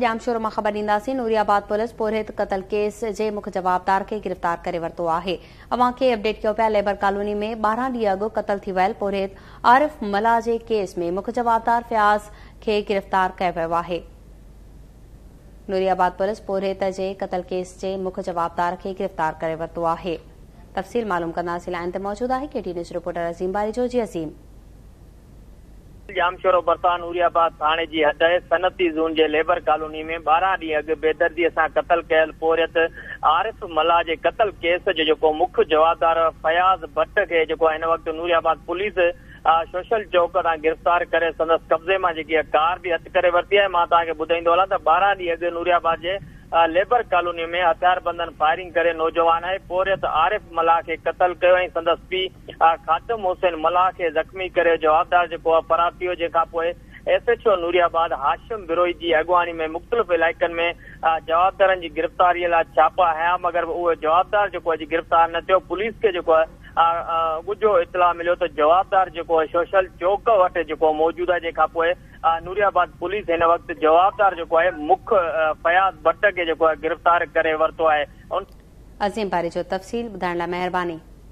ڄامشورو مان خبر ڏينداسين نوري آباد پوليس پورهيت قتل ڪيس جي مک جوابدار کي گرفتار ڪري ورتو آهي اوهان کي اپڊيٽ ڪيو پيا ليبر ڪالوني ۾ 12 ڏينهن اڳ قتل ٿي ويل پورهيت عارف ملاح جي ڪيس ۾ مک جوابدار فياض کي گرفتار ڪيو ويو آهي نوري آباد پوليس پورهيت جي قتل ڪيس جي مک جوابدار کي گرفتار ڪري ورتو آهي تفصيل معلوم ڪنداسين لائين تي موجود آهي K T news reporter Azeem Barejo جي عظيم. ڄامشورو ڀرسان نوري آباد ٿاڻي جي حد صنعتي زون جي ليبر ڪالوني ۾ 12 ڏينهن اڳ بيدردي سان قتل ڪيل پورهيت عارف ملاح جي قتل ڪيس جو جيڪو مک جوابدار فياض ڀٽ کي جيڪو هن وقت نوري آباد پوليس سوشل چوڪ تان گرفتار ڪري سندس قبضي مان جيڪي اها ڪار به هٿ ڪري ورتي آهي مان توهان کي ٻڌائيندو هلان ته 12 ڏينهن اڳ نوري آباد جي ليبر ڪالوني ۾ هٿياربندن فائرنگ ڪري نوجوان ۽ پورهيت عارف ملاح کي قتل ڪيو ۽ سندس پيء خادم حسين ملاح کي زخمي ڪري جوابدار جيڪو آهي فرار ٿي ويو جنهن کان پوء S H O Nooriabad Hashim Brohi جي اڳواڻي ۾ مختلف علائقن ۾ جوابدارن جي گرفتاري لاء ڇاپا هنيا مگر اهو جوابدار جيڪو اڄ گرفتار نه ٿيو پوليس کي جيڪو آهي ڳجهو اطلاع مليو ته جوابدار جيڪو آهي سوشل چوڪ وٽ جيڪو موجود آهي جنهن کان پوء نوري آباد پوليس هن وقت جوابدار جيڪو آهي مک فياض ڀٽ کي جيڪو آهي گرفتار ڪري ورتو آهي. عظيم باريجو تفصيل ٻڌائڻ لاء مهرباني.